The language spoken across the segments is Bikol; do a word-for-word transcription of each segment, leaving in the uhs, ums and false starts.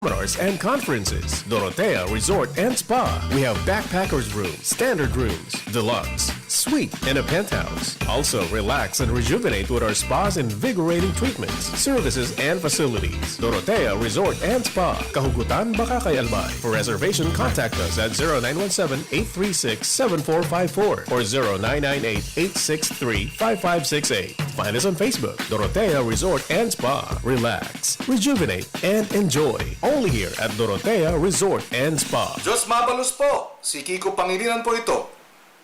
seminars and conferences. Dorotea Resort and Spa. We have backpackers room, standard rooms, deluxe, suite, and a penthouse. Also, relax and rejuvenate with our spa's invigorating treatments, services, and facilities. Dorotea Resort and Spa. Kahugutan, Bacacay, Albay. For reservation, contact us at zero nine one seven, eight three six, seven four five four or zero nine nine eight, eight six three, five five six eight. Find us on Facebook, Dorotea Resort and Spa. Relax, rejuvenate, and enjoy. Only here at Dorotea Resort and Spa. Diyos mabalos po! Si Kiko Pangilinan po ito.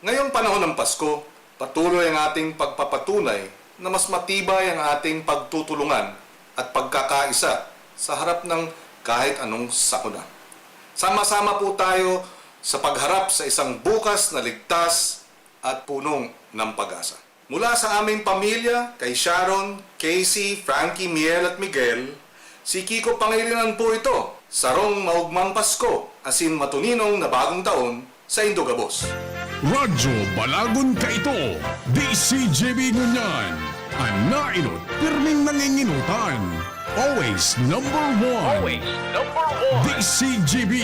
Ngayong panahon ng Pasko, patuloy ang ating pagpapatunay na mas matibay ang ating pagtutulungan at pagkakaisa sa harap ng kahit anong sakuna. Sama-sama po tayo sa pagharap sa isang bukas na ligtas at punong ng pag-asa. Mula sa aming pamilya, kay Sharon, Casey, Frankie, Miel at Miguel, si Kiko Pangilinan po ito. Sarong maugmang Pasko, asin matuninong na bagong taon sa Indogabos. Radyo Balagon kaito, D C G B ngunyan. An naenot, pirming nanginginutan. Always number one. Always number one. D C G B,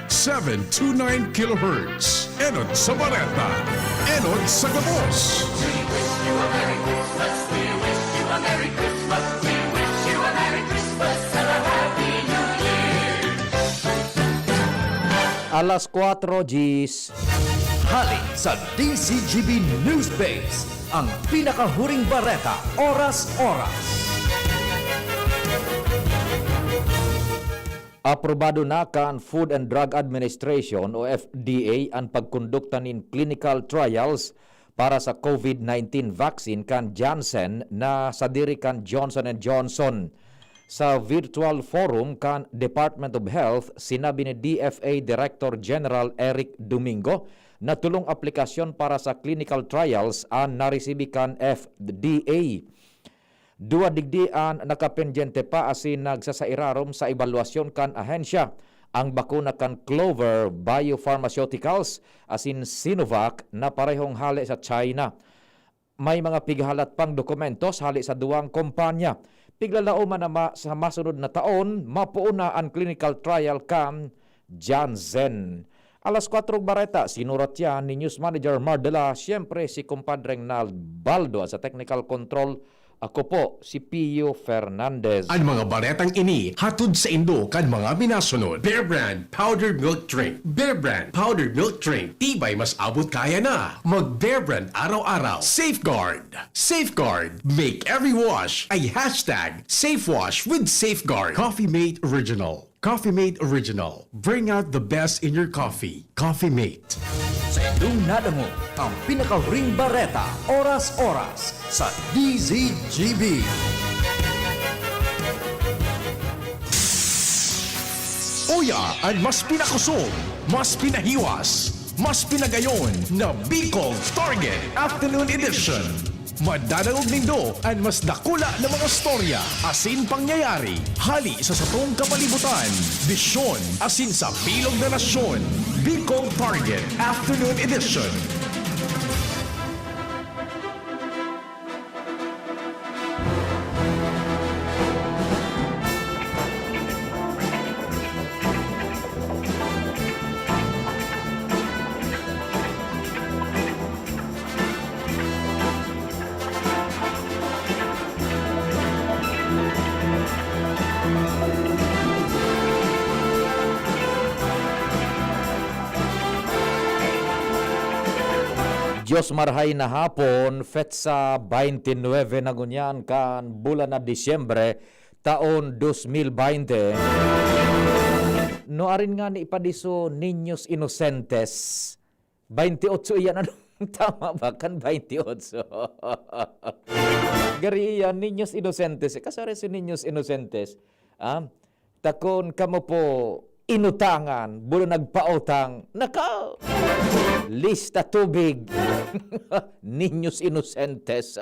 seven two nine kilohertz. Enot sa bareta, enot sa gabos. We wish you a Merry Christmas. We wish you a Merry Christmas. We wish you a Merry Christmas and a Happy New Year. Alas kwatro, Jis. Hali sa D C G B News Base, ang pinakahuring bareta, oras-oras. Aprobado na kan Food and Drug Administration o F D A an pagkondukta nin clinical trials para sa COVID nineteen vaccine kan Janssen na sadiri kan Johnson and Johnson. Sa virtual forum kan Department of Health, sinabi ni D F A Director General Eric Domingo na tolong aplikasyon para sa clinical trials an naresibi kan F D A. Duwa digdi an nakapendyente pa asin nagsasairarom sa ebalwasyon kan ahensya, ang bakuna kan Clover Biopharmaceuticals asin Sinovac na parehong hale sa China. May mga pighalat pang dokumentos hale sa duwang kompanya. Piglalaoman na ma-, sa masunod na taon, mapoon na an clinical trial kan Janssen. Alas kwatro bareta, sinurat yan ni News Manager Mardela, siyempre si Kumpadreng Nald Baldo, at sa technical control, ako po si Pio Fernandez. An mga baretang ini hatod saindo kan mga minasunod: Bear Brand Powdered Milk Drink. Bear Brand Powdered Milk Drink. Tibay mas abot kaya na. Mag Bear Brand araw-araw. Safeguard. Safeguard. Make every wash a hashtag safe wash with Safeguard. Coffee Mate Original. Coffee Mate Original. Bring out the best in your coffee. Coffee Mate. Sa indong nadangog, ang pinakahuring bareta, oras-oras, sa D Z G B. Uya, an mas pinakusog, mas pinahiwas, mas pinagayon na Bicol Target Afternoon Edition. Madadangog nindo an mas dakula na mga storya asin pangyayari hali sa satong kapalibutan, bisyon asin sa bilog na nasyon. Bicol Target Afternoon Edition. Diyos marhay na hapon, petsa baynte nuebe na ngunyan kan bulan na Disyembre, taon dos mil baynte. Nuarin ngani pa diso, Niños Inocentes. Baynte otso iyan, ano? Tama ba kan baynte otso? Gari iyan, Niños Inocentes. Kasari si Niños Inocentes. Ah, ta kun kamo po inutangan, bulan nagpautang, naka, lista tubig. Niños Inocentes.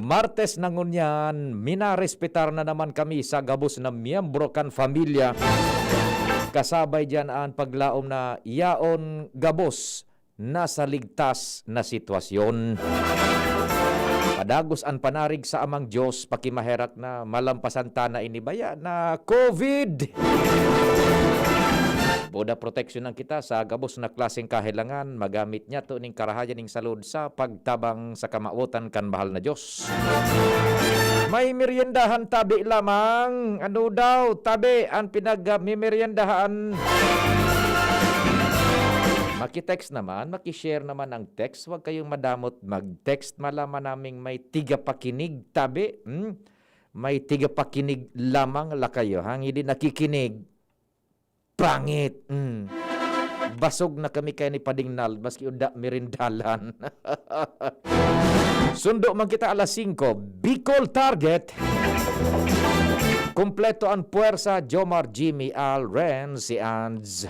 Martes na ngunyan, minarespetar na naman kami sa gabos na miyembro kan pamilya. Kasabay diyan an paglaom na yaon gabos na sa ligtas na sitwasyon. Padagos an panarig sa Amang Dios, pakimaherak na malampasan ta na ini baya na COVID. Buda proteksyonan kita sa gabos na klaseng kahelangan, magamit niya to ning karahayan ning salud sa pagtabang sa kamawotan kan mahal na Dios. May meriendahan tabi lamang. Ano daw tabi an pinagmimeriendahan? Makitext naman, makishare naman ang text. Huwag kayong madamot mag-text. Malaman naming may tigapakinig tabi. Hmm? May tigapakinig lamang la kayo. Hangin di nakikinig. Pangit. Hmm. Basog na kami kaya ni Pading Nald, maski unda merindalan. Sundo man kita alas singko. Bicol Target. Kompleto ang puwersa, Jomar, Jimmy, Al, Ren, si Anz,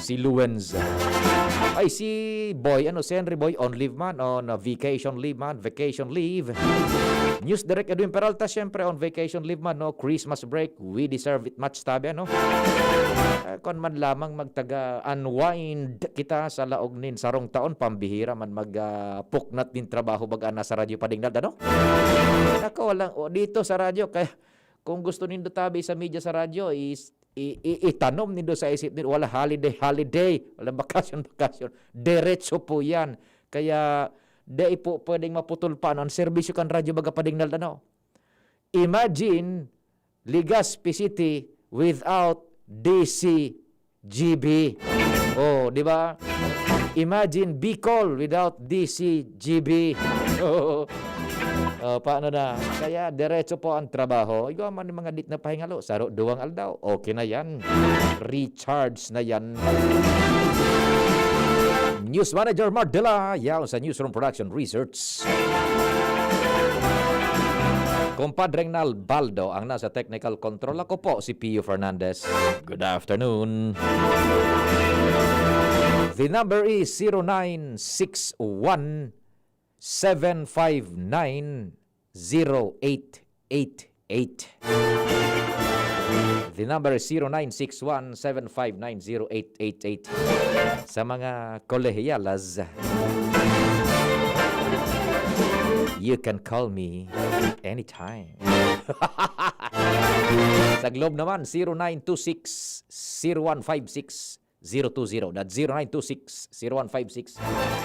si Luenz. Ay, si Boy, ano, si Henry Boy, on leave man, on vacation leave man, vacation leave. News Direct Edwin Peralta, syempre, on vacation leave man, no? Christmas break, we deserve it much, tabi, ano? Ah, kung man lamang magtaga-unwind kita sa laog nin sarong taon, pambihira man mag, ah, puknat nin trabaho, baga na sa radyo Pading Nald, ano? Ako, walang, o, dito sa radyo, kaya kung gusto nindo tabi sa media sa radyo, is, i-, i-, itanom nindo sa isip nindo, wala holiday, holiday, wala bakasyon, bakasyon. Diretso po yan. Kaya, di po pwedeng maputol pa, ano, ang serbisyo kan radyo, baga Pading Nald, ano? Imagine, Legazpi City without D C G B. Oh, di ba? Imagine Bicol without D C G B. Oh, paano na? Kaya diretso po ang trabaho. Igwa man yung mga dit na pahingalo. Saro, duwang aldaw. Okay na yan. Recharge na yan. News Manager Mark Dela, yaon sa Newsroom Production Research. Compadre Nalbaldo ang nasa technical control. Ako po si Pio Fernandez. Good afternoon. The number is zero nine six one, seven five nine, zero eight eight eight. The number is zero nine six one, seven five nine, zero eight eight eight. Sa mga kolehiyalas, you can call me anytime. Sa Globe naman, zero nine two six, zero one five six, zero two zero. That's zero nine two six, zero one five six,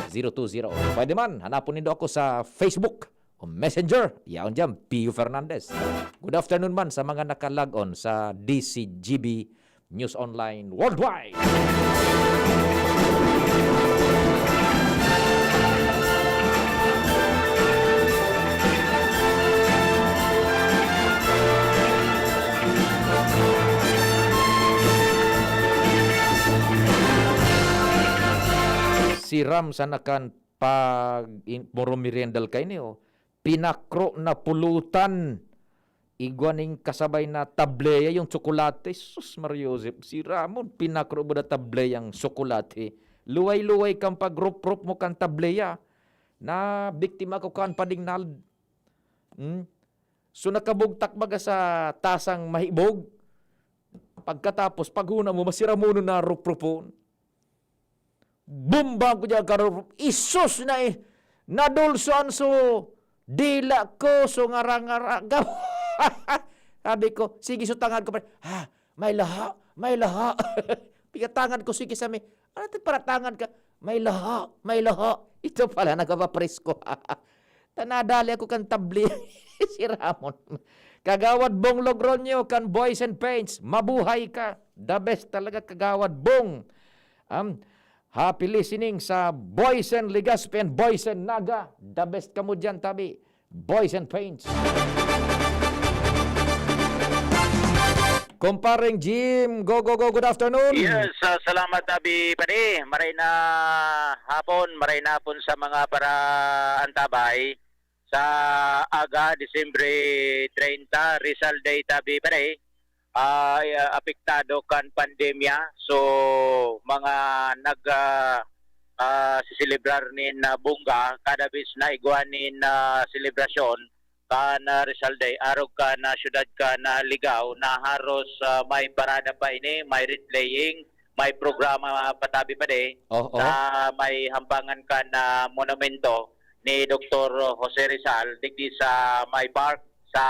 zero two zero. Pwede man, hanapon nindo ako sa Facebook o Messenger. Yaon dyan, Pio Fernandez. Good afternoon man sa mga nakalag on sa D C G B News Online Worldwide. Si Ram sa nakan pag in, puro meriendal kaini, oh. Pinakro na pulutan. Igwa ning kasabay na tableya yung tsokolate. Sus, Maria Joseph, si Ramon, pinakro mo na tableyang tsokolate. Luway-luway kang pagrup-rup mo kan tableya. Na biktima ko kan Pading Nald. Hmm? So, nakabugtak baga sa tasang mahibog. Pagkatapos, paghuna mo, masira mo na rup-rupon. Bomba ko diyan, karup-, isus na eh. Nadulsoan so dila ko, so ngara-ngara. Sabi ko, sige, so tangad ko pa. Ha, may laha, may laha. Pigkatangad ko, sige, sa may, ano ito, paratangan ka? May laha, may laha. Ito pala, nagpapapresko. Ta nadali ako kan tabli. Si Ramon. Kagawad Bong Logroño kan Boys and Paints. Mabuhay ka. The best talaga, Kagawad Bong. Um, happy listening sa Boys and Legazpi and Boys and Naga. The best kamo dyan, tabi. Boys and Paints. Kumpareng Jim, go, go, go, good afternoon. Yes, ah, salamat, Abi Pani. Maray na hapon, maray na hapon sa mga paraantabay. Sa aga, Disyembre treinta, Rizal Day, Abi Pani. Ah, apektado kan pandemya. So, mga nag, ah, ah, siselebrar nin, ah, bongga, kada bes na igwa nin, ah, selebrasyon, kan, ah, Rizal Day, arog kan, ah, syudad kan, ah, Ligao, na haros, ah, may parada pa ini, may wreath laying, may programa pa, Abi Pani, Oh, oh. sa may hampangan kan, ah, monumento. ni Doktor Jose Rizal digdi sa may park, sa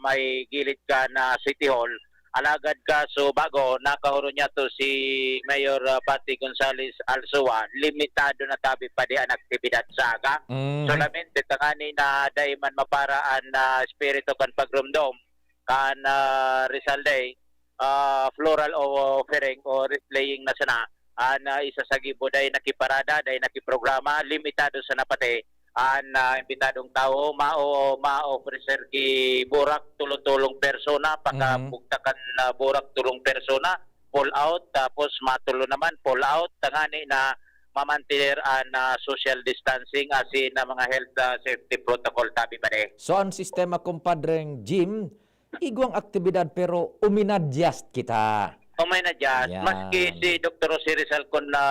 may gilid kan City Hall. Alagad kaso bago, nakahuro niya to si Mayor, ah, Patty Gonzales Alzua, limitado na tabi pa di an aktibidad sa aga. Mhm. Solamente tangani na dai man mapara an, ah, espiritu kan pagromdom kan, ah, Rizal Day, ah, floral offering o wreath laying na sana an, ah, isa sa gibo dai nakiparada, dai nakiprograma, limitado sana pati an, ah, imbitadong tawo, mao, ma-ofrecer ki burak tolong-tolong persona, Mhm. pakabugtakan na burak tolong persona, pull out, tapos matulo naman, pull out, tangani na mamantener an, ah, social distancing asin na mga health, ah, safety protocol, tabi pa di. So, ang sistema, kumpadreng Jim, igwang aktibidad pero uminadjust kita. Uminadjust. Yan. Maski si Doktor Jose Rizal kun na,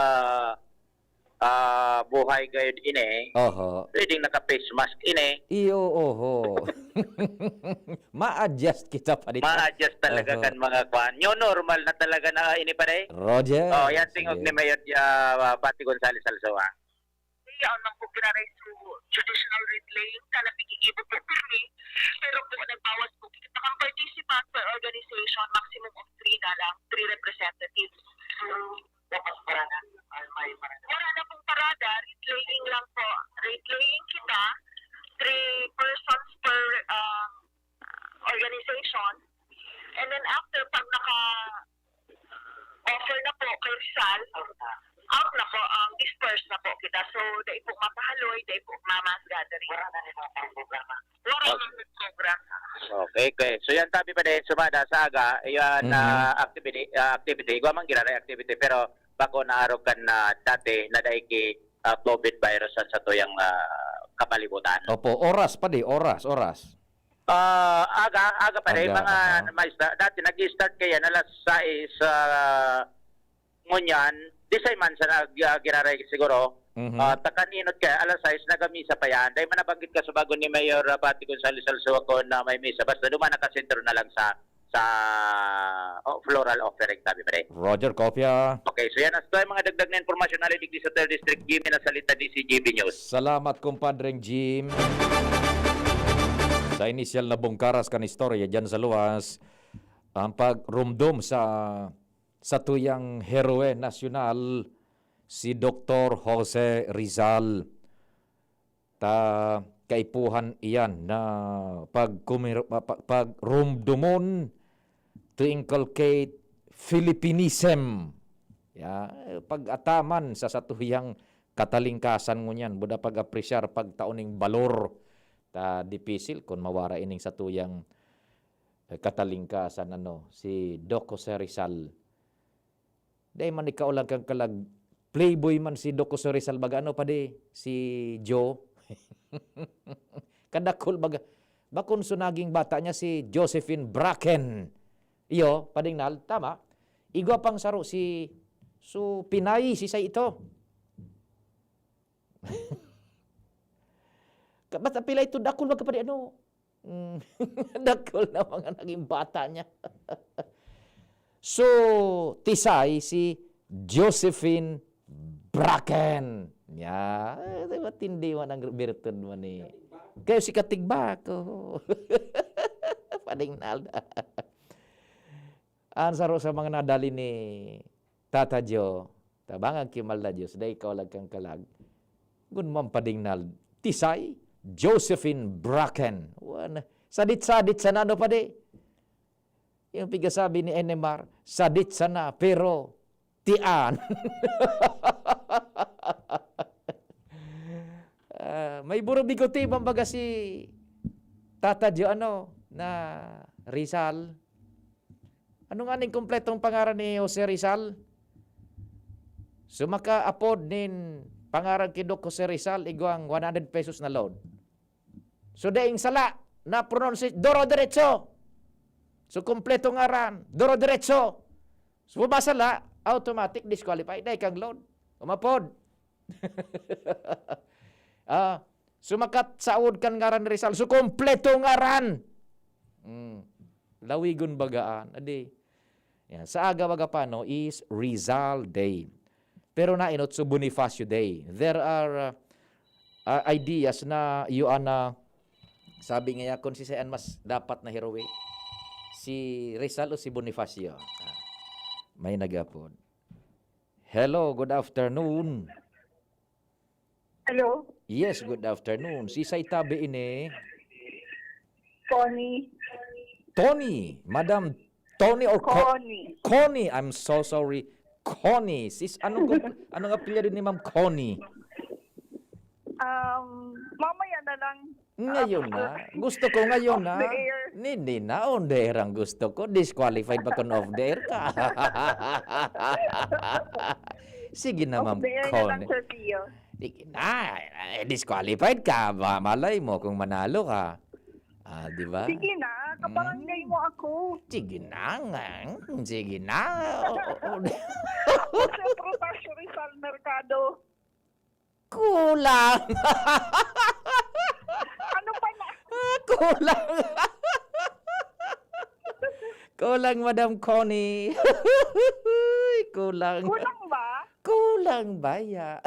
ah, buhay gayud ini, Oho. pwedeng naka-face mask ini. Iyo, oho. Ma-adjust kita pa dito. Ma-adjust talaga Oho. kan mga kwan. New normal na talaga na ini pa rin. Roger. Oh, yan tingog Sige. ni Mayor, ah, Patty Gonzales Alzua. Yaon man po giraray so traditional wreath laying, sana pigigibo po pirmi. Pero po, nagbawas po kita kan participant per organization, maximum of three na lang, three representatives. So, dapat parada, ay, may parada. Wala na pong parada, wreath laying lang po. Wreath laying kita, three persons per, um, organization. And then after, pag naka-offer na po kay Rizal, out na po, um, disperse na po kita. So, dai po mapahaloy, dai po ma-mass gathering. Wala na rin ang programa. Wala Okay. na rin program. Okay, okay. So, yan tabi pa din, sumada sa aga, yan, Mhm. ah, activity, ah, activity. Igwa man giraray activity, pero bako na arog kan, ah, dati na dai ki, ah, COVID virus sa, sa tuyang, ah, kapalibutan. Opo, oras pa di, oras, oras. Ah, aga, aga pa rin. Aga, Mga aha. mais na, dati nag-start kaya na alas sais, ah, ngunyan, di sa iman sa nag-, ah, giraray siguro. Mhm. Ah, takan inot kaya, alas sais, nagamisa pa yan. Dahil man nabanggit ka sa bago ni Mayor, ah, Patty Gonzales Alzua ko na may misa. Basta duman nakasentro na lang sa, sa, oh, floral offering, tabi pa rin. Roger, kopya. Okay, so yan. Hasta yung mga dagdag na impormasyon, naliligdi sa third District, Jimmy na salita, D C G B News. Salamat, kumpadreng Jim. Sa inisyal na bungkaras kan istorya dyan sa luwas, ang pagrumdom sa, sa tuyang heroe nasyonal, si Doktor Jose Rizal. Ta kaipuhan iyan na pagkumir-, pa-, pa-, pagrumdomon to inculcate Filipinism. Ya, pag-ataman sa satuyang katalingkasan ngunyan, buda pag-apresyar, pagtao ning balor. Ta dipisil kun mawara ining satuyang, eh, katalingkasan, ano, si Doc Jose Rizal. Dai man ikaw lang kan kalag, playboy man si Doc Jose Rizal baga, ano pa di, si Joe. Kadakul baga. Bakun so naging bata niya si Josephine Bracken. Iyo, padingnal, tama. Igwa pang saro si, so, Pinay, si say ito. Ka-, basta pila ito, dakul baga pa di, ano, Mm. Dakul na mga naging bata niya. So, tisay si Josephine Bracken. Ya, eh, di ba, tindi man ang birtud man ni. Kayo si Katigbak, oh. Padingnal. An saro sa mga nadali ni Tata Joe, tabangan ki mal na Dios, dai ikaw lagkang kalag. Gun man padingnal, tisay, Josephine Bracken. Wan, sadit-sadit sana, ano pa di? Yung pigasabi ni N M R, sadit sana, pero tian. Ah, may burubiguti man baga si Tata Joe, ano, na Rizal. Ano nga ning kompletong pangaran ni Jose Rizal? So, makaapod nin pangaran ki Doc Jose Rizal, igwang one hundred pesos na load. So, daing sala, na-pronounce, doro diretso. So, kompleto ngaran, doro diretso. So, masala, automatic disqualified, dai kang load. Umapod. Ah, sumakat saod kan ngaran ni Rizal. So, kompleto ngaran. Mm. Lawigon bagaan. Adi, yan. Sa aga baga pa, no, is Rizal Day. Pero nainot, so Bonifacio Day. There are, uh, ah, ideas na iyo an, ah, sabi ngaya kun si saan mas dapat na hirowe, si Rizal o si Bonifacio? Ah, may nag-apod. Hello, good afternoon. Hello, Yes, good afternoon. Si say tabi ini? Connie. Tony, Madam Tony or Co- Connie. Connie, I'm so sorry. Connie, sis, ano ko, ano nga apelyido ni Ma'am Connie? Um, mamaya na lang. Ngayon na. Gusto ko ngayon na. Off the air. Hindi na, on the air ang gusto ko. Disqualified pa kung off the air ka. Sige na, Ma'am Off the air na lang, Connie. Sir Pio. Sige na, eh, disqualified ka. Ba, malay mo kung manalo ka. Ah, di ba? Sige na, kabarangay mo ako. Sige na nga. Sige na. Oo, oo. Jose Protasio Rizal Mercado. Kulang. Ano pa na? Kulang. Kulang, Madam Connie. Kulang. Kulang ba? Kulang baya.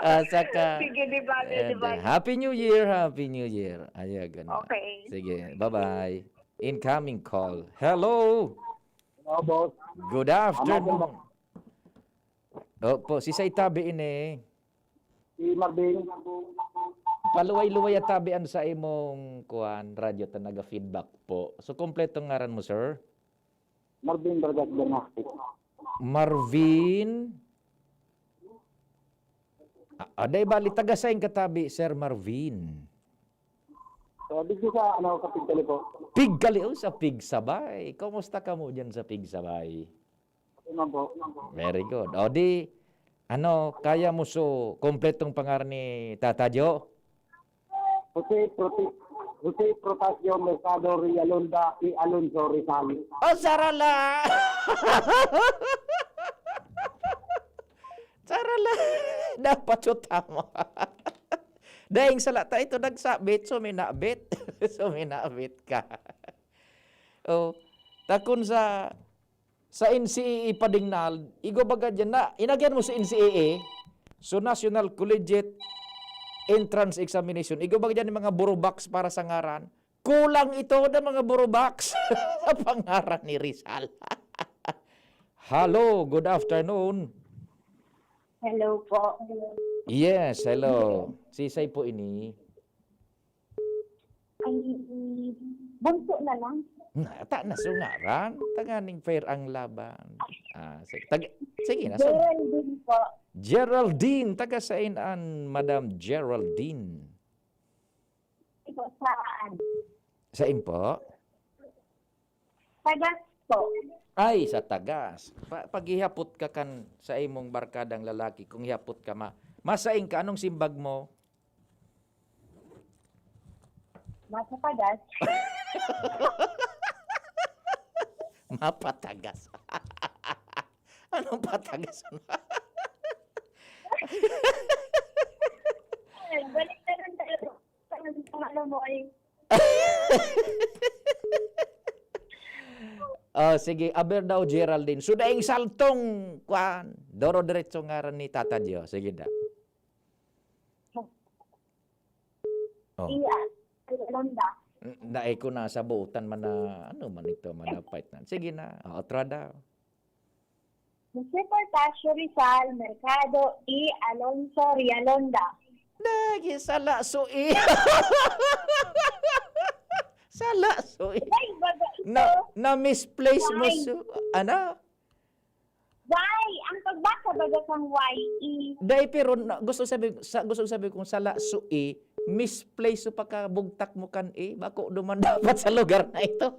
Ah, saka, Sige, di ba? Di and, ba? uh, Happy New Year, Happy New Year. Ayaw, ganun. Okay. Sige, bye-bye. Incoming call. Hello. Hello, boss. Good afternoon. Opo, si say tabi ini. Si Marvin. Paluway-luway at tabi an sa imong kuan, radyo ta naga-feedback po. So, kompleto ngaran mo, sir? Marvin Vargas Bernastic. Marvin. Ah, ah, dai bali, taga sain ka tabi, Sir Marvin? So, dito sa, ano, Kapigkali po. Pigkali, oh, sa Pigsabay. Kumusta ka mo dyan sa Pigsabay? Ano po? Very good. O di, ano, kaya mo so kompletong pangaran ni Tata Jo? Jose Prote Jose Protasio Mercado Rialonda y Alonso Rizal. Oh, sarala! Sarala! Dapat so tama. Daing sala ta ito nagsabit, suminabit. Suminabit ka. Oh, takon sa sa N C A A padingnal, igwa baga dyan na, inagyan mo sa N C A A, so National Collegiate Entrance Examination, igwa baga dyan yung mga burobox para sa ngaran. Kulang ito na mga burobox sa pangaran ni Rizal. Hello, good afternoon. Hello po. Yes, hello. Sisay po ini? Ay, bunso na lang. Nata na sungaran, tanganing fair ang laban. Ah, sige, tag, sige na. So, Geraldine po. Geraldine, taga sain an Madam Geraldine? Ito saan? Sain po? Tagas po. Ay, sa tagas. Pa, paghihapot ka kan sa imong barkadang lalaki, kung hihapot ka, ma, masain ka, anong simbag mo? Masa Tagas. Mapatagas. Anong patagas? Ay, balik na lang tayo. Ano mo ay Oh, sige, aber daw, Geraldine. So, daing saltong, kwan, doro diretso ngaran ni Tata Dio. Sige na. Oh. Iya. Alonda. N- Naay ko na sa buutan man na, ano man ito, man na fight na. Sige na, oh, otra daw. Jose Portacio Rizal Mercado y Alonso Rialonda. Dagi, sala, sui. Sala, sui. Ay, baga ito. Na, na-misplace mo, Why? su, ano? Why? Ang pagbasa baga kang Y E. Dai, pero na, gusto sabi, sa, gusto sabi kong sala, sui, misplace so pagkabugtak mo kan e. Bako duman dapat sa lugar na ito.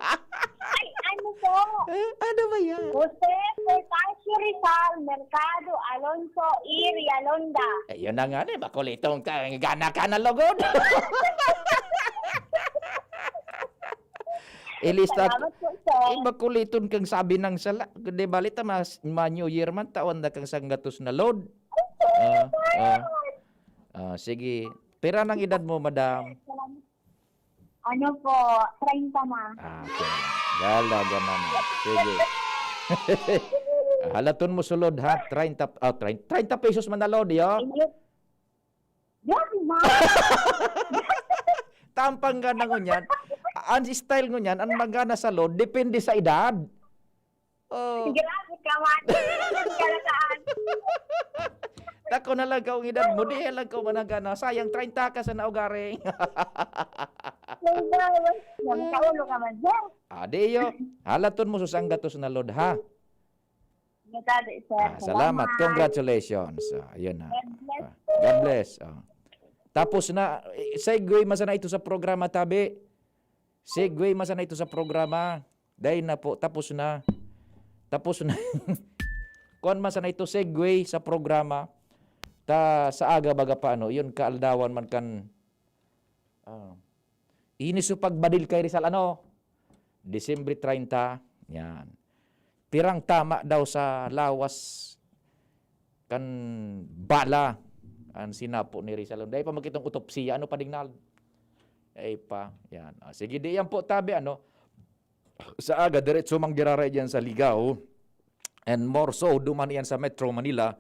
Ay, ano po? Eh, ano ba yan? Jose Portacio Rizal Mercado Alonso y Rialonda. Eh, yun na nga, eh, makulitong ka, gana ka na lugod. Ilista, Salamat po, sir. eh, makuliton kang sabi ng sala. Di balita, mas, ma-New Year man, tawan na kang sanggatos na load. Ah, ah. Ah, sige. Pira nang edad mo, madam? Ano po? Treinta na. Ah, okay. Gala, ganun. Sige. Halaton mo sulod, ha? Treinta, ah, treinta, treinta pesos man na load, yo? Inyo, Grabe, ma. Tampang ka na ngunyan. Ang style ngunyan, ang magana sa load, depende sa edad. Oh. Grabe ka, man. Kalataan. Dako na lang kaong edad mo, di lang ka managana. Sayang, treinta ka sa naugaring. Ay, ba, nagkaulo ka man, sir. Ah, di yo. Halaton mo sa sanggatos na load, ha? Natabi, sir. Ah, salamat. Salamat. Congratulations. Ah, ayun na. God bless Ah, po. God bless. Ah. Tapos na, eh, segue man sana ito sa programa, tabi. Segue man sana ito sa programa. Dahil na po, tapos na. Tapos na. Kuwan man sana ito, segue sa programa. Ta, sa aga baga pa, ano, yun, kaaldawan man kan, ah, ini su pagbadil kay Rizal, ano? Disyembre treinta, yan. Pirang tama daw sa lawas kan bala an sinapo ni Rizal. Dai pa makitong otopsiya. Ano pa, Dingnal? Ay pa, yan. Ah, sige, di yan po, tabi, ano? Sa aga, diretso man giraray dyan sa Ligao. And more so, duman iyan sa Metro Manila.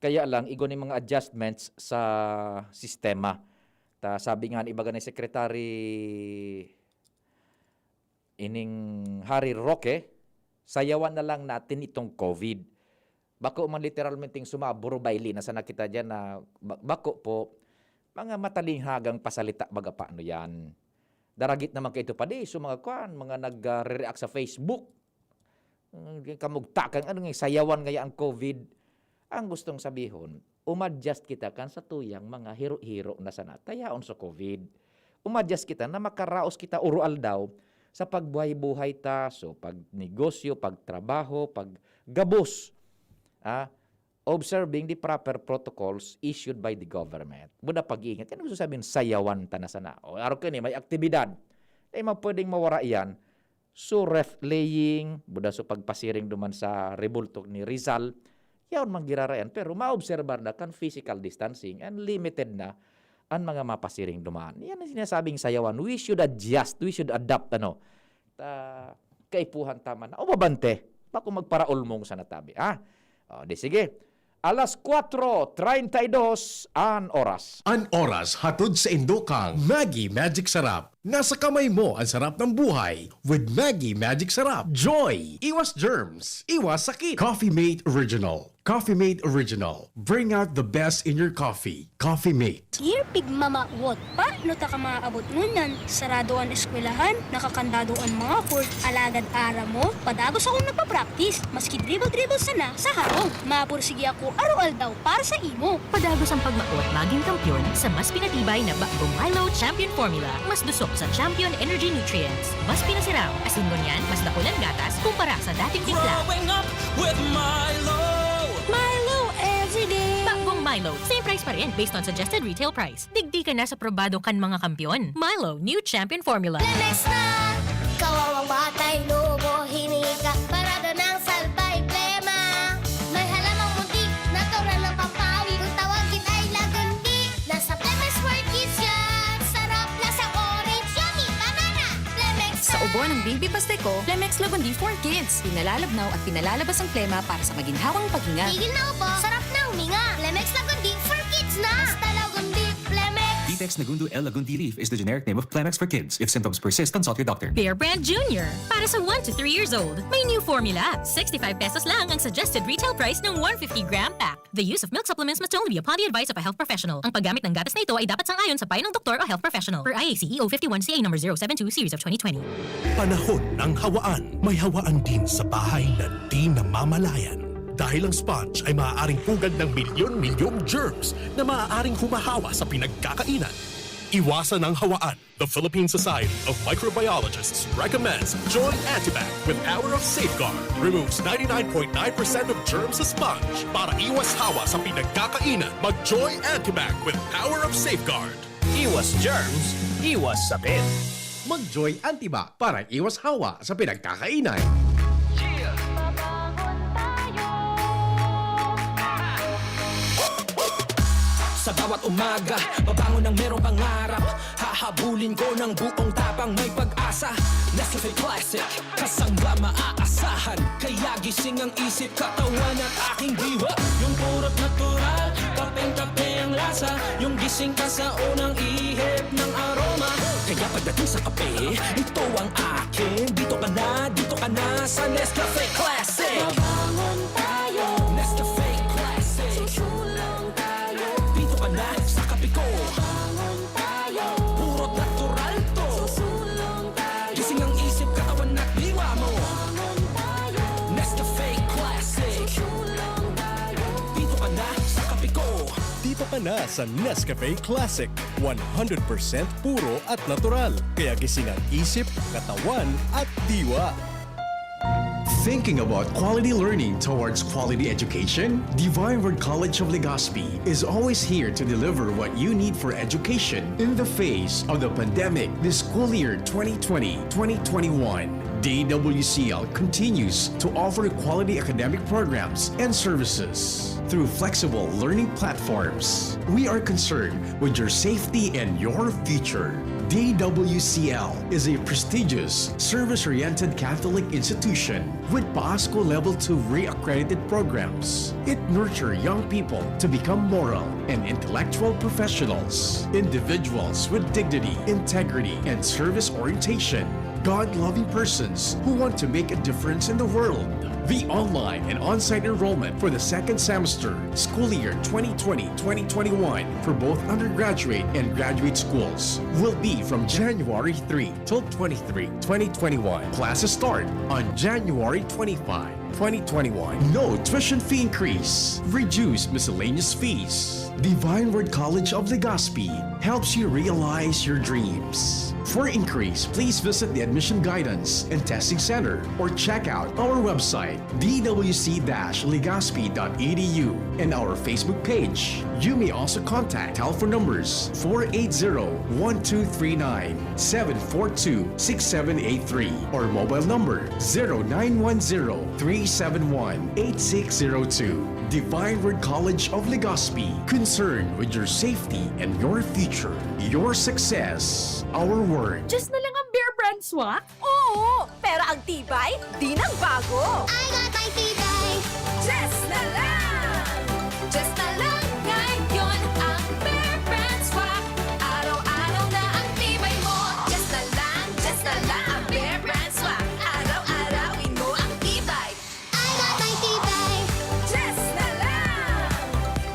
Kaya lang, igwa nin mga adjustments sa sistema. Ta, sabi nga ni iba ni Secretary ining Harry Roque, sayawan na lang natin itong COVID. Bako man literalmenteng sumaburo, baili na sana kita diyan na ba-, bako po, mga matalinghagang pasalita baga pa ano yan. Daragit naman kaito pa di, so mga kwan, mga nag, ah, re-react sa Facebook. Mm, kamugtakan, ano nga, sayawan ngaya ang COVID. Ang gustong sabihon, umadjust kita kan satuyang mga hiro-hiro na sana ta yaon sa COVID. Umadjust kita na makaraos kita oro-aldaw sa pagbuhay-buhay ta, so pagnegosyo, pagtrabaho, paggabos, ah, observing the proper protocols issued by the government. Buda pag-iingat. Yan ang gusto sabihin, sayawan ta na sana. O, araw ko ni, may aktibidad. Di man pwedeng mawara yan. So, wreath laying, buda so pagpasiring duman sa rebulto ni Rizal, yaon man girarayan, pero maobserbar na kan physical distancing and limited na an mga mapasiring duman. Yan ang sinasabing sayawan. We should adjust, we should adapt, ano. Ta, kaipuhan ta man. O, mabante, bako magparaulmong sa natabi, ha? O, di sige. Alas kwatro treinta y dos an oras. An oras hatod saindo kan Maggi Magic Sarap. Nasa kamay mo ang sarap ng buhay with Maggi Magic Sarap. Joy! Iwas germs, iwas sakit. Coffee Mate Original. Coffee Mate Original. Bring out the best in your coffee. Coffee Mate. Dear Pigmamawot, paano ta ka maabot ngunyan? Sarado an eskwelahan, nakakandado an mga court, alagad aram mo, padagos akong nagpa-practice, maski dribble-dribble sana sa harong. Mapursige ako araw-aldaw para sa imo. Padagos ang pagmaot magin kampiyon sa mas pinatibay na Bagong Milo Champion Formula. Mas dusok sa Champion Energy Nutrients. Mas pinasiram, asin ngunyan, mas dakul an gatas kumpara sa dating timpla. Growing up with Milo. Milo every day. Bagong Milo, same price pa rin based on suggested retail price. Digdi ka na sa probado kan mga kampiyon. Milo, new champion formula. Lemex na! Kawawang batay, nubo, hininga, parada ng salbay, plema. May halamang munti, natural ng pampawi. Kung tawagin ay lagundi, nasa Lemex for Kids yan. Sarap na sa orange, yummy, banana. Lemex Sa na! Ubo ng Baby Pasteco, Lemex Lagundi for Kids. Pinalalabnaw at pinalalabas ang plema para sa maginhawang paghinga. Tigil na ubo, sarap na huminga. Lemex Lagundi for Kids na! Basta Lagundi, Lemex! Vitex Nagundo L Lagundi leaf is the generic name of Clemex for kids. If symptoms persist, consult your doctor. Bear Brand Junior. Para sa one to three years old. May new formula. Sixty-five pesos lang ang suggested retail price ng one fifty gram pack. The use of milk supplements must only be upon the advice of a health professional. Ang paggamit ng gatas na ito ay dapat sang-ayon sa payo ng doktor o health professional. Per I A C E O fifty-one C A number zero seven two series of twenty twenty. Panahon ng hawaan. May hawaan din sa bahay na di namamalayan. Dahil ang sponge ay maaaring pugad ng milyon-milyong germs na maaaring humahawa sa pinagkakainan. Iwasan ang hawaan. The Philippine Society of Microbiologists recommends Joy Antibac with Power of Safeguard. Removes ninety-nine point nine percent of germs sa sponge. Para iwas hawa sa pinagkakainan, mag Joy Antibac with Power of Safeguard. Iwas germs, iwas sakit. Mag Joy Antibac para iwas hawa sa pinagkakainan. Babangon tayo. Sa bawat umaga, babangon ng merong pangarap. Hahabulin ko ng buong tapang, may pag-asa. Nescafe Classic, kasangga maaasahan. Kaya gising ang isip, katawan at aking diwa. Yung purot natural, kape Ang kape ang lasa, yung gising ka sa unang ihip ng aroma. Kaya pagdating sa kape, ito ang akin. Dito ka na, dito ka na sa Nescafe Classic. Mabangon tayo. Nescafe Classic. Susulong tayo. Dito ka na sa kape ko. Mabangon tayo. Puro natural to. Susulong tayo. Gising ang isip, katawan at diwa mo. Mabangon tayo. Nescafe Classic. Susulong tayo. Dito ka na sa kape ko. Dito ka na sa Nescafe Classic, one hundred percent puro at natural. Kaya gising ang isip, katawan at diwa. Thinking about quality learning towards quality education? Divine Word College of Legazpi is always here to deliver what you need for education. In the face of the pandemic, this school year twenty twenty, twenty twenty-one, D W C L continues to offer quality academic programs and services through flexible learning platforms. We are concerned with your safety and your future. D W C L is a prestigious, service-oriented Catholic institution with PASCO Level two re-accredited programs. It nurtures young people to become moral and intellectual professionals, individuals with dignity, integrity, and service orientation. God-loving persons who want to make a difference in the world. The online and on-site enrollment for the second semester, school year twenty twenty, twenty twenty-one, for both undergraduate and graduate schools will be from January three till twenty-three, twenty twenty-one. Classes start on January twenty-five, twenty twenty-one. No tuition fee increase. Reduced miscellaneous fees. Divine Word College of Legazpi helps you realize your dreams. For inquiries, please visit the Admission Guidance and Testing Center or check out our website, d w c dash legazpi dot e d u, and our Facebook page. You may also contact telephone numbers four eight zero, one two three nine, seven four two, six seven eight three or mobile number zero nine one zero, three seven one, eight six zero two. Divine Word College of Legazpi, concerned with your safety and your future. Your success, our word. Just na lang ang Bear Brand Swak? Oo, pero ang tibay, di nang bago. I got my tibay. Just na lang! Just na lang ngayon ang Bear Brand Swak. Araw-araw na ang tibay mo. Just na lang, just na lang ang Bear Brand Swak. Araw-arawin mo ang tibay. I got my tibay. Just na lang.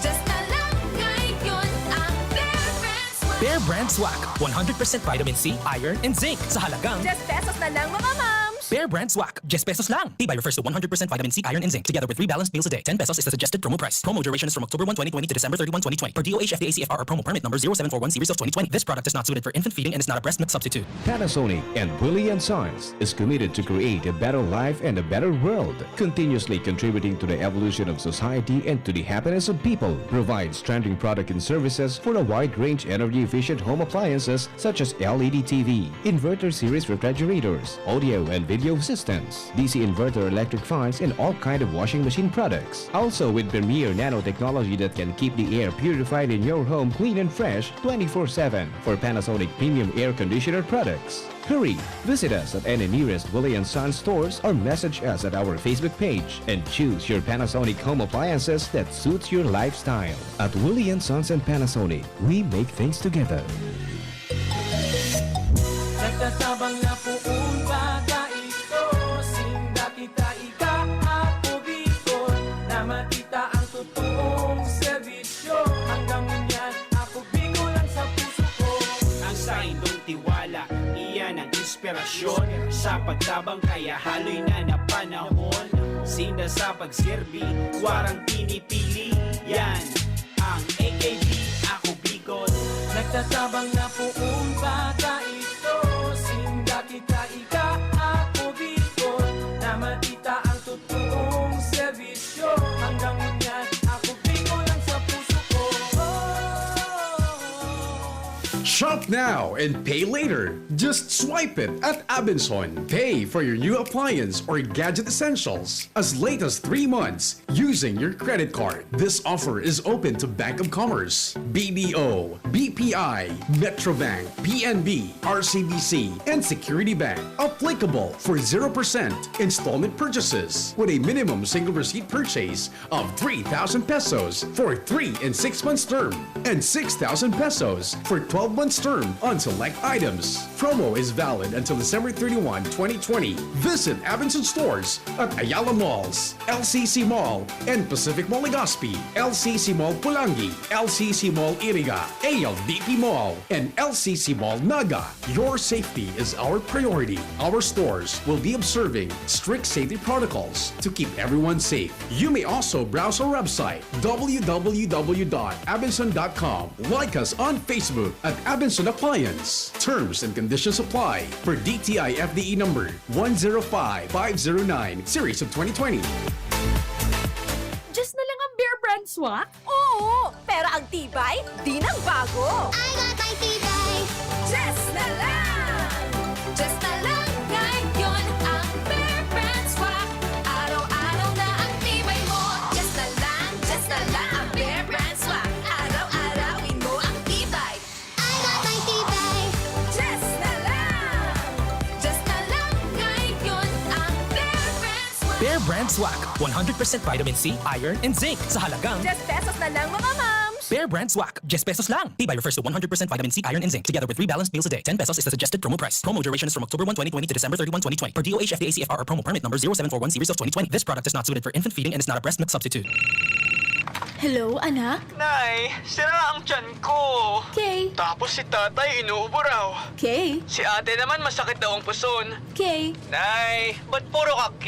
Just na lang ngayon ang Bear Brand Swak. Bear Brand Swak. One hundred percent vitamin C, iron, and zinc. Sa halagang Just pesos na lang, mga mams! Bear Brand Swak. Just pesos lang. Tibay refers to one hundred percent vitamin C, iron, and zinc, together with three balanced meals a day. Ten pesos is the suggested promo price. Promo duration is from October one, twenty twenty to December thirty-one, twenty twenty. Per D O H F D A C F R or promo permit number zero seven four one series of twenty twenty. This product is not suited for infant feeding and is not a breast milk substitute. Panasonic and Brilliant Sons is committed to create a better life and a better world, continuously contributing to the evolution of society and to the happiness of people. Provides trending product and services for a wide range energy-efficient home appliances such as L E D T V, inverter series refrigerators, audio and video systems, D C inverter electric fans, and all kind of washing machine products. Also with premier nanotechnology that can keep the air purified in your home clean and fresh twenty-four seven. For Panasonic premium air conditioner products, hurry! Visit us at any nearest Willie and Sons stores or message us at our Facebook page and choose your Panasonic home appliances that suits your lifestyle. At Willie and Sons and Panasonic, we make things together. Nagtatabang na poon pa kaito, sinda kita ika, Ako Bicol, na makita ang totoong serbisyo. Hanggang ngunyan, Ako Bicol ang sa puso ko. Ang saindong tiwala, iyan ang inspirasyon. Sa pagtabang kaya haloy na na panahon. Sinda sa pagserbi, warang pinipili. Yan ang A K B, Ako Bicol. Nagtatabang na poon pa kaito, sinda kita ika, Ako Bicol, na makita ang totoong serbisyo. Hanggang ngunyan, Ako Bicol ang sa puso ko. Shop Now and pay later. Just swipe it at Abenson. Pay for your new appliance or gadget essentials as late as three months using your credit card. This offer is open to Bank of Commerce, B D O, B P I, Metrobank, P N B, R C B C, and Security Bank. Applicable for zero percent installment purchases with a minimum single receipt purchase of three thousand pesos for three and six months term and six thousand pesos for twelve months term on select items. Promo is valid until December thirty-one, twenty twenty. Visit Abenson stores at Ayala Malls, L C C Mall, and Pacific Mall Legazpi, L C C Mall Pulangi, L C C Mall Iriga, A L D P Mall, and L C C Mall Naga. Your safety is our priority. Our stores will be observing strict safety protocols to keep everyone safe. You may also browse our website, w w w dot abenson dot com. Like us on Facebook at Abenson Appliance. Terms and conditions apply per D T I F D E number one zero five five zero nine, series of twenty twenty. Diyos na lang ang Bear Brand Swak? Oo! Pero ang tibay, di nang bago! I got my tibay. Diyos na lang! Diyos na lang ngayon ang Bear Brand Swak. Araw-araw na ang tibay mo. Diyos na lang, Diyos na lang ang Bear Brand Swak. Araw-arawin mo ang tibay. I got my tibay. Diyos na lang! Diyos na lang ngayon ang Bear Brand Swak. Bear Brand Swak, one hundred percent vitamin C, iron, and zinc sa halagang Diyes pesos na lang, mga mams! Bear Brand Swak, diyes pesos lang. Tibay refers to one hundred percent vitamin C, iron, and zinc, together with three balanced meals a day. Ten pesos is the suggested promo price. Promo duration is from October one, twenty twenty to December thirty-one, twenty twenty. Per D O H, F D A, C F R, or promo permit number zero seven four one series of twenty twenty. This product is not suited for infant feeding and is not a breast milk substitute. Hello, anak? Nay, sira ang tiyan ko. Okay. Tapos si tatay inuubo raw. Okay. Si ate naman masakit daw ang puson. Okay. Nay, ba't puro ka K?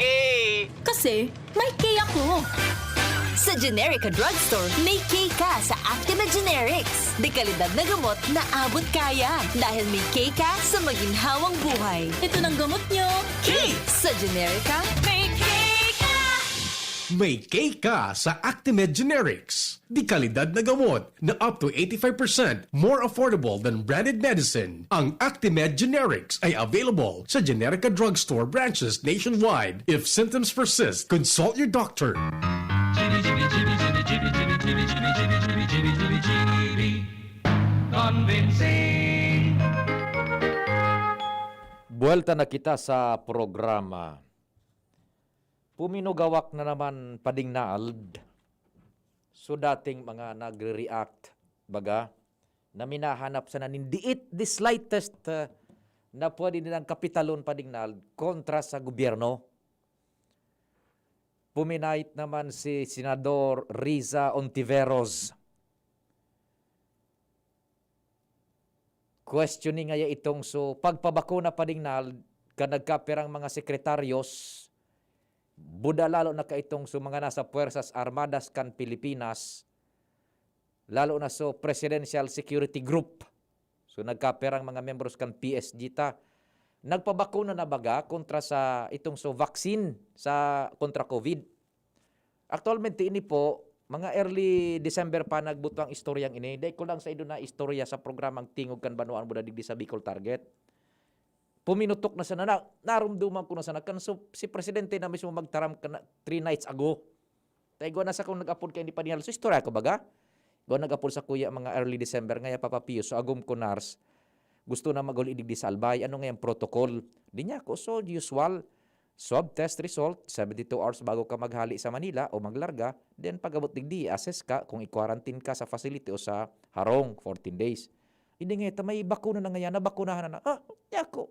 Kasi, may K ako. Sa Generica Drugstore, may K ka sa Actimed Generics. De kalidad na gamot na abot kaya. Dahil may K ka sa maginhawang buhay. Ito ng gamot nyo. K! Sa Generica, May K ka! May K ka sa Actimed Generics. De kalidad na gamot na up to eighty-five percent more affordable than branded medicine. Ang Actimed Generics ay available sa Generica Drugstore branches nationwide. If symptoms persist, consult your doctor. Convincing. Buwelta na kita sa programa. Puminugawak na naman, Pading Nald. So, dating mga nagre-react, baga, na minahanap sana nin diit, the slightest, uh, na pwede nilang kapitalon, Pading Nald, kontra sa gobyerno. Puminait naman si Senador Riza Ontiveros. Questioning ngaya itong so pagpabakuna, Pading Nald, kan nagkapirang mga sekretaryos, buda lalo na kaitong so mga nasa Puwersas Armadas kan Pilipinas, lalo na so Presidential Security Group. So nagkapirang mga miyembros kan P S G ta. Nagpabakuna na baga kontra sa itong so vaccine sa kontra COVID? Aktualmente, ini po, mga early December pa nagbuto ang istoryang ini. Dai ko lang sa ido na istorya sa programang Tingog kan Banwaan Buda digdi sa Bicol Target. Puminutok na sana, na, narumduman ko na sana, kan so, si Presidente na mismo magtaram ka na, three nights ago. Ta igwa na sa kung nag-apod ka, hindi pa dinala. So, istorya ko baga? Igwa nag-apod sa kuya mga early December, ngaya Papa Pio, so agom ko nars, gusto na mag-uli digdi sa Albay. Ano ngayang protocol? Di niya ako, so usual. Swab test result, seventy-two hours bago ka maghali sa Manila o maglarga, then pag-abot digdi, i-assess ka kung i-quarantine ka sa facility o sa harong, fourteen days. Hindi nga ito, may bakuna na ngayon, nabakunahan na na. Ah, niya ako.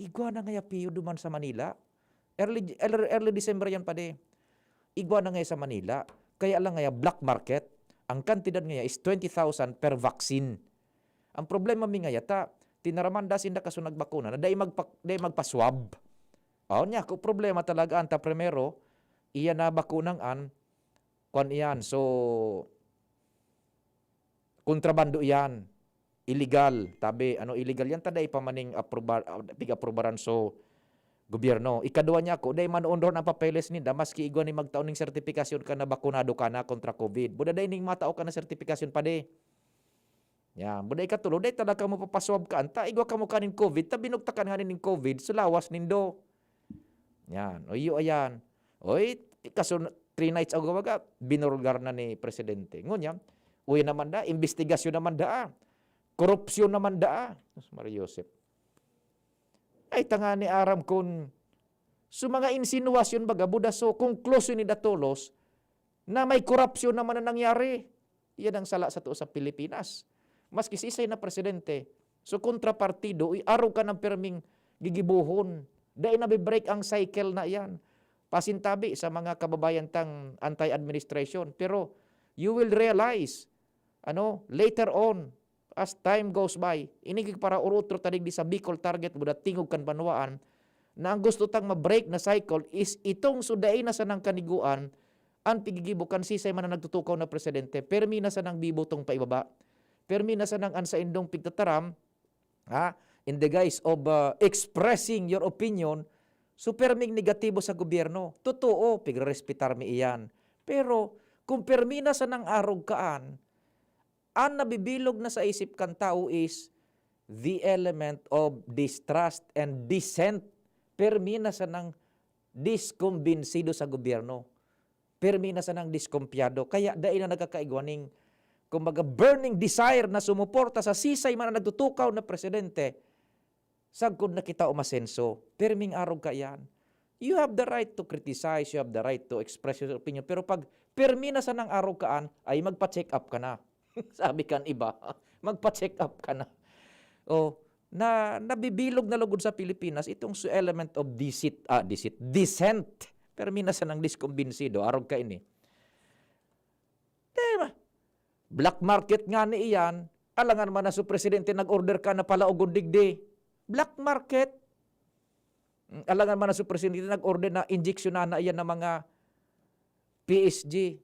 Igwa na nga piyo duman sa Manila. Early, early, early December yan, pade. Igwa na nga sa Manila. Kaya lang nga black market. Ang kantidad nga is twenty thousand per vaccine. Ang problema mi nga yata, tinaraman da sinda kaso nagbakuna na dai magpa, dai magpa-swab. Aw niya, ko problema talaga anta primero, iya na bakunang an, kwan iyan. So, kontrabando iyan. Illegal. Tabi, ano, illegal yan, ta dai pa maning aprobar, ah, pig-aprobaran so gobyerno. Ikadwa niya ako, dai man ondor ang papeles ninda, maski igwa ni magtao ning sertifikasyon ka na bakunado ka na kontra COVID. Buda dai ning matao ka na sertifikasyon, pade. Yan. Buda ikatulo, dai talaga mo papaswab ka. Anta, igwa ka mo kanin covid, ta binugtakan nga nin covid, sa lawas nindo. Yan. O, iyo, ayan. Oy, kaso, three nights ago, baga, binulgar na ni Presidente. Ngunyan, uy naman da, investigasyon naman da, ah. Korupsyon naman da, ah. Sus, Maria Josep. Ay, tanga ni aram kun so mga insinuwasyon, baga, buda so conclusion ni Datolos na may korupsyon naman na nangyari. Yan ang sala sa tao sa Pilipinas. Maski sisay na presidente, so kontrapartido, uy, arog ka ng perming gigibuhon. Dai nabe-break ang cycle na yan. Pasintabi sa mga kababayan tang anti-administration. Pero you will realize, ano, later on, as time goes by, ini para urutro ta digdi sa Bicol Target, buda tingog kan banwaan, na ang gusto tang ma-break na cycle is itong so dai na sanang kaniguan, an pigigibo kan sisay man na nagtutukaw na presidente, permi na sanang bibutong paibaba. Permi na sanang an saindong pigtataram, ha, in the guise of, uh, expressing your opinion, so perming negatibo sa gobyerno. Totoo, pigrerespetar mi iyan. Pero kung permi na sanang arog kaan, an nabibilog na sa isip kan tawo is the element of distrust and dissent. Permi na sanang diskumbinsido sa gobyerno. Permi na sanang diskumpyado. Kaya dai na nagkakaigwa ning, kumbaga, burning desire na sumuporta sa sisay man na nagtutukaw na presidente sagkod na kita umasenso. Perming arog ka iyan. You have the right to criticize, you have the right to express your opinion, pero pag permi na sanang arog kaan, ay magpa-check up ka na. Sabi kan iba, magpa-check up ka na. O, na nabibilog na lugod sa Pilipinas itong su element of deceit, ah, deceit, dissent. Permi na sanang diskumbinsido, arog ka ini. Diba? Black market nga ni iyan, alangan man na su presidente nag-order ka na palaogon digdi. Black market. Mm, alangan man na su presidente nag-order na injeksyonan na iyan ng mga P S G.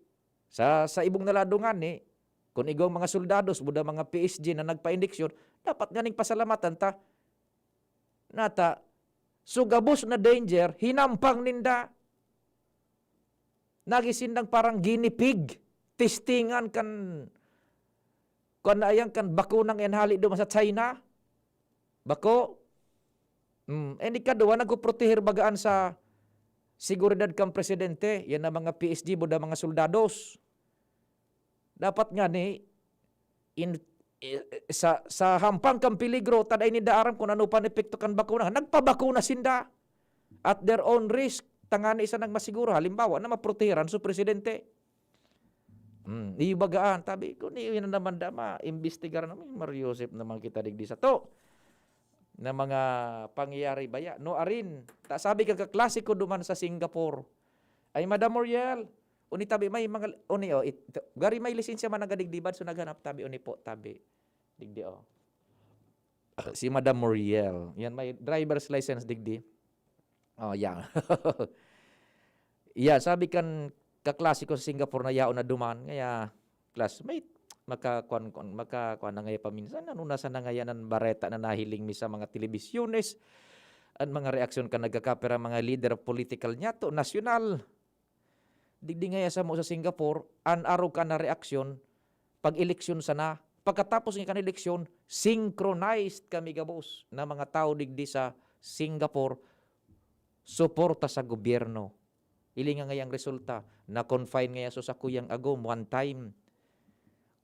Sa, sa ibong na lado ngani, kung igwang mga soldados, buda mga P S G na nagpa-injeksyon, dapat nganing pasalamatan ta. Nata, so gabos na danger, hinampang ninda. Nagin sindang parang guinea pig. Testingan kan, kan na yan, kan bakunang yan hali duman sa China. Bako. Mm, and ikaduwa, nagpuproteher bagaan sa seguridad kan presidente. Yan ang mga P S G, buda mga soldados. Dapat ngani, in, eh, sa, sa hampang kan peligro, ta dai ninda aram kun ano pa an epekto kan bakuna. Nagpabakuna sinda at their own risk, tangani sanang masiguro. Halimbawa, na maproteheran su presidente. Hmm, iyo bagaan. Tabi ko, ni, yun na naman da, maimbestigar naman. Mario Joseph naman kita digdi sa to na mga pangyayari baya. No, arin, ta, sabi ka, kaklase ko duman sa Singapore. Ay, Madam Muriel, uni tabi, may mga, uni, oh, it, gari may lisensya man nagadigdi bad, so naghanap tabi, uni po, tabi. Digdi, oh. Si Madam Muriel. Yan, may driver's license, digdi. Oh, yan. Yan, sabi kan kaklase ko sa Singapore na yaon na duman, ngaya, classmate, makakuan, kuan, makakuan na ngaya paminsan. Ano na sana ngaya nan bareta na nahiling mi sa mga telebisyones? An mga reaksyon kan nagkakapira mga leader of political niya to, nasyonal. Digdi ngaya samo sa Singapore, an arog ka na reaksyon, pag-eleksyon sana, pagkatapos nga kan eleksyon, synchronized kami gabos na mga tao digdi sa Singapore, suporta sa gobyerno. Ili nga ngayang resulta, na-confine ngaya so sakuyang agom one time.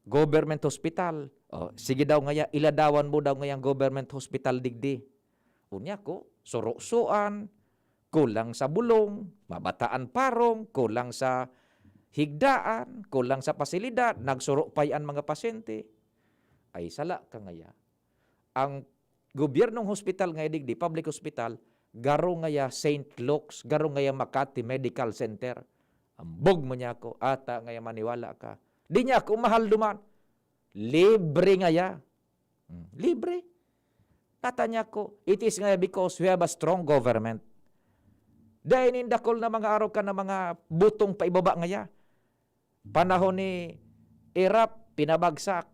Government hospital, oh, sige daw ngaya, iladawan mo daw ngayang government hospital digdi. Unya ko, surusuan, kulang sa bulong, mabataan parong, kulang sa higdaan, kulang sa pasilidad, nagsuro pa'y an mga pasyente. Ay, sala ka ngaya. Ang gobyernong hospital nga digdi, public hospital, garo ngaya Saint Luke's, garo ngaya Makati Medical Center. Ambog mo niya ako, ata ngaya maniwala ka. Di niya ako mahal duman. Libre ngaya. Hmm, libre. Tata niya ako, it is ngaya because we have a strong government. Dahil nin dakul na mga araw ka na mga butong paibaba ngaya. Panahon ni Erap, pinabagsak.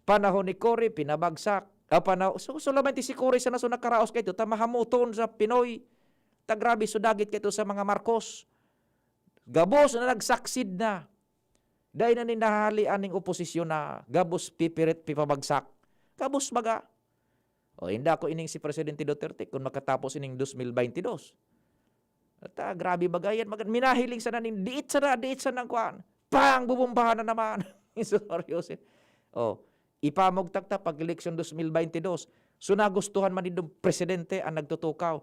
Panahon ni Cory, pinabagsak. Ah, panaw-, so, solamente si Cory sana so nakaraos kaito, ta mahamuton sa Pinoy. Ta grabe so dagit kaito sa mga Marcos. Gabos na nagsucceed na. Dai na nin nahahalian ning oposisyon na gabos pipirit, pipabagsak. Gabos baga. O, inda ko ining si Presidente Duterte kun makatapos ining dos mil baynte dos. At, ah, grabe baga yan. Mag-, minahiling sana nin diit sana, diit sana ang kuwan. Pang! Bubombahan na naman. Sorry, Jose. O, ipamugtak ta pag eleksyon dos mil baynte dos. So, nagustuhan man nindong presidente ang nagtutukaw.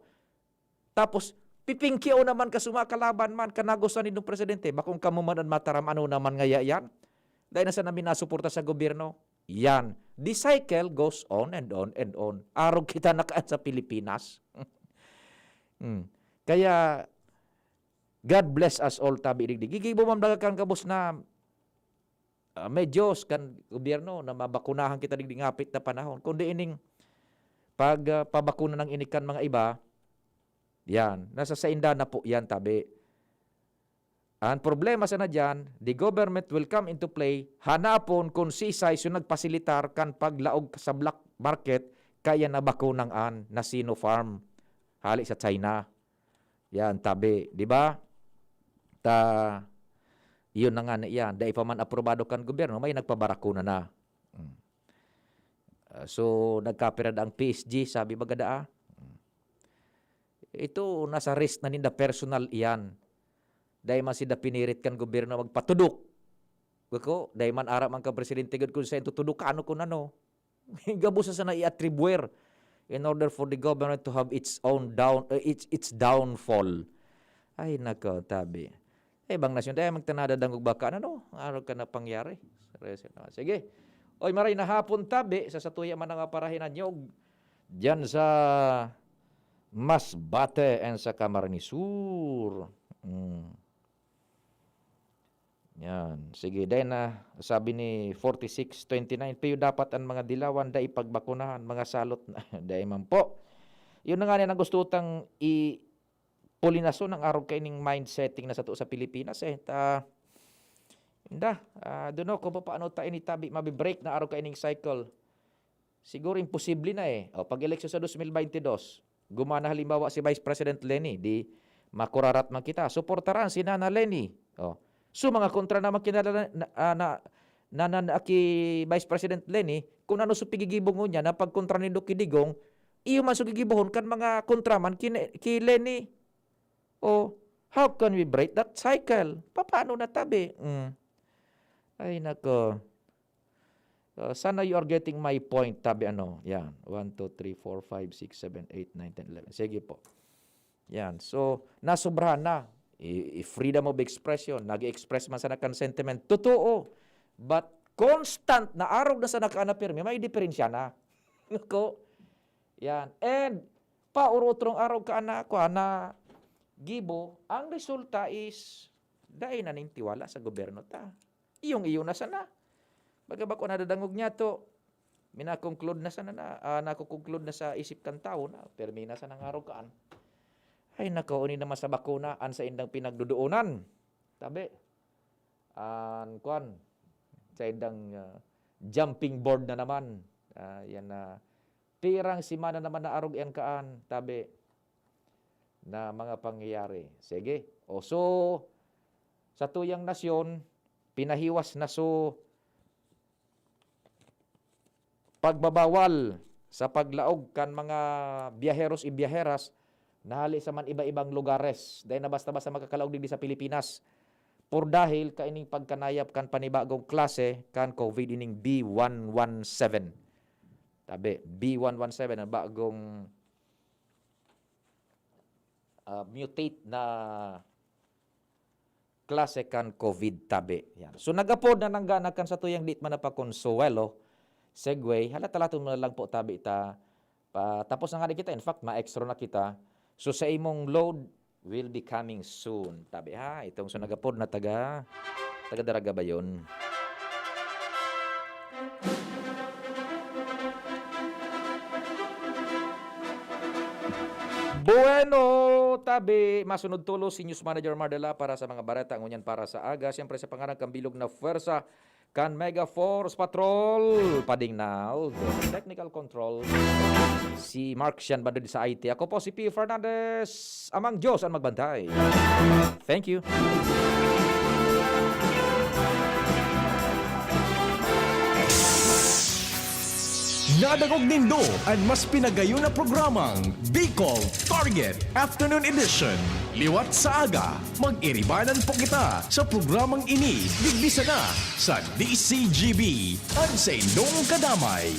Tapos, pipingkiw naman ka, sumakalaban man, kan nagustuhan nindong presidente. Bakong kamo man an mataram, ano naman ngaya yan? Dai na sana minasuporta sa gobyerno. Yan. The cycle goes on and on and on. Arog kita nakaan sa Pilipinas. Hmm. Kaya, God bless us all, tabi digdi. Gigibo man baga kan gabos na, ah, may Diyos kan gobyerno na mabakunahan kita digdi ngapit na panahon. Kundi ining pag, ah, pabakuna ng inikan mga iba, yan, nasa sainda na po yan, tabi. Ang problema sana diyan, the government will come into play, hanapon kung sisay so nagpasilitar kan paglaog sa black market kaya nabakunang an na Sinopharm hali sa China. Yan, tabi, di ba? Ta, iyon na nga na iyan. Dai pa man aprobado kan gobyerno, may nagpabarakuna na. Mm. Ah, so, nagkapira da ang P S G, sabi baga daa. Mm. Ito, nasa risk na ninda personal iyan. Dai man sinda pinirit kan gobyerno magpatudok. Gako, dai man aram ang kapresidente gud kung saan tutudok, ano, kung ano. Gabos na sana i-atribuer in order for the government to have its own down, uh, its, its downfall. Ay, nako, tabi. Eh, ibang nasyon, dai magtanada dangog baka, ano, no? Ano ka na pangyari? Seryoso naman. Sige. Oy, maray na hapon, tabi, sa satuya man ang aparahinan nyo, dyan sa Masbate and sa Camarines Sur. Mm. Yan. Sige, dai na, sabi ni forty-six twenty-nine, "Piyo dapat ang mga dilawan, dai pagbakunahan, mga salot na." Dai man po. Yun na nga, yan ang gusto tang i-, pulinason ang arog kaining mind setting na sato sa Pilipinas, eh. Ta, inda, ah, duno kung paano ta ini tabi mabi-break na arog kaining cycle. Siguro imposible na, eh. O, pag-eleksyon sa dos mil baynte dos, gumana halimbawa si Vice President Leni, di makurarat man kita. Suportaran si Nana Leni. O, so, mga kontra naman kinala na, na, ah, na, na, na, na ki Vice President Leni, kung ano so pigigibong niya na pagkontra ni Duque Digong, iyo man so gigibohon kan mga kontra man ki, ki Leni. O, how can we break that cycle? Papaano na tabi? Mm. Ay, nako. Uh, sana you are getting my point, tabi ano. Yan. One, two, three, four, five, six, seven, eight, nine, ten, eleven. Sige po. Yan. So, nasobrahan na. I, i-, freedom of expression. Nag-express man sana kan sentiment. Totoo. But constant na arog na sana ka na pirmi, may diferensya na. Nako. Yan. And, pa, urutrong arog ka na, kwa, na gibo, ang resulta is, dai na nin tiwala sa gobyerno ta. Iyong-iyo na sana. Baga bako nadadangog niya to. Minakonclude na sana na, ah, nakokonclude na sa isip kan tawo na, permi na sana nga arugaan. Ay, nako, ini naman sa bakuna, an saindang pinagdodoonan. Tabi. An, kwan, saindang, ah, jumping board na naman. Ah, yan na. Pirang semana naman na arog yan kaan, tabi. Na mga pangyayari. Sige. O, so, sa tuyang nasyon, pinahiwas na so pagbabawal sa paglaog kan mga biyaheros y biyaheras na hali sa man iba-ibang lugares. Dai na basta-basta makakalaog digdi sa Pilipinas. Por dahil kaining pagkanayap kan panibagong klase kan COVID ining B one one seven. Tabi, B one one seven, ang bagong, ah, mutate na klase kan COVID tabi. Yan. So, nag-apod na nanggana kan satuyang di man napakonsuwelo, segue. Halat-halaton mo na lang po, tabi ta. Pa, tapos na nga di kita. In fact, ma-extra na kita. So, sa imong load will be coming soon. Tabi ha, itong so nag-apod na taga, taga Daraga ba yun? Bueno, tabi, masunod tulos si News Manager Mardela para sa mga bareta ngunyan para sa aga. Siyempre, sa pangaran kan bilog na pwersa kan Mega Force Patrol, Pading Nal, technical control, si Mark Sian Bandud sa I T. Ako po si P Fernandez, Amang Diyos ang magbantay. Thank you. Nadangog nindo an mas pinagayon na programang Bicol Target Afternoon Edition. Liwat sa aga, mag-iribanan po kita sa programang ini, digdi sana sa D C G B, an saindong kadamay.